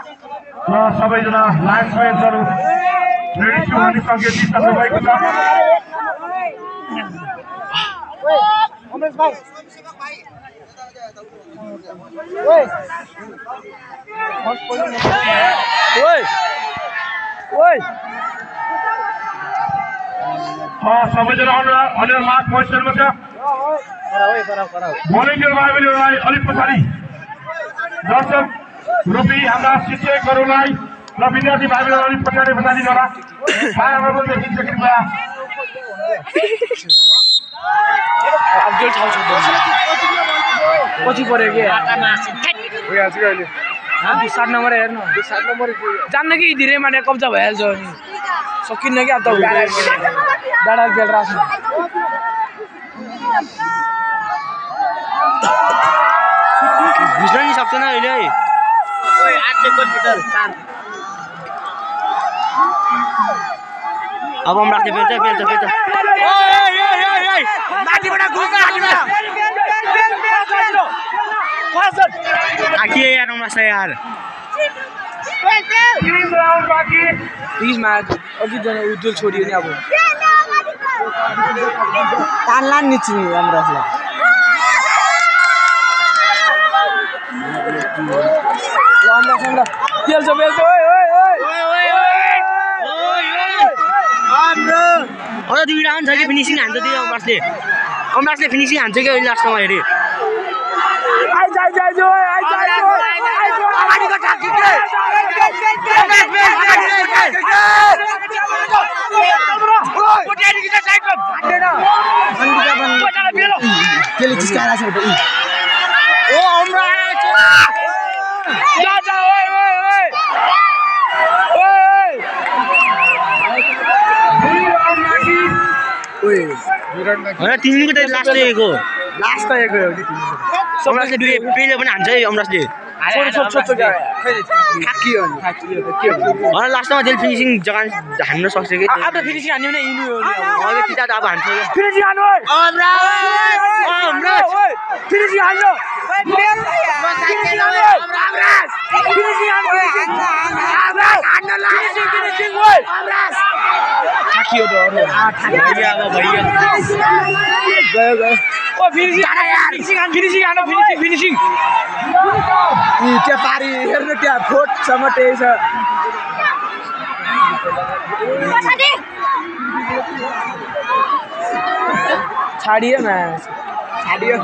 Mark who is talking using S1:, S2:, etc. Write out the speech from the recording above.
S1: र सबैजना line फ्यान्सहरु ready छु भन्ने सङ्केत दिइसक्नु भएको छ।
S2: अमरेश भाइ
S1: सबैजना अनुहार मार्क पोजिसनमा छ। भोलिन्टियर भाइबहिनीहरूलाई अलिक पछाडि दर्शक रूपी हाम्रा शिक्षकहरूलाई र विद्यार्थी भाइबहिनीहरू अलिक पछाडि होला। मायाहरू देखिन्छ कृपया।
S2: पछि पर्यो कि 7 नम्बर हेर्नु 7 नम्बर जान्न कि धेरै माने कब्जा भइहाल्छ अनि सकिन्न कि अब त डाडा खेल राख्नु
S3: बुझ्न नि सक्दैन अहिले ओइ 8 सेकेन्ड भित्र 4 अब हम राख्दै फेर्छ ओइ माथिबाट घुस आके यार हम राख्छ यार
S2: प्लिज मा अघि जना उज्जवल छोडियो नि अब तानला निचिनी राम्रोलाई ल बेल्छ ओइ
S3: अरे 2 राउन्ड छ कि फिनिशिङ हान्छ त्यो अमराजले फिनिशिङ हान्छ कि अहिले लास्टमा हेरे
S2: आइ
S3: अगाडिको टाकी के तिमीको त लास्ट दिएको
S2: लास्ट आएको हो
S3: अमराजले पेले पनि हान्छ है अमराजले लास्टमा जेल फिनिशिङ जग्गा हान्न सक्छ कि
S2: अब त फिनिशिङ हान्यो भने इनु हो
S3: अहिले किता त अब हान्छ
S2: फिनिशिङ हान्नु फिनिशिङ हान्नु ठाकियो त गयो ओ फिनिशिङ हान्नु फिनिशिङ त्यहाँ पारी हेर्नु त्यहाँ फोटसम्म त्यही छ छाडियो न छाडियो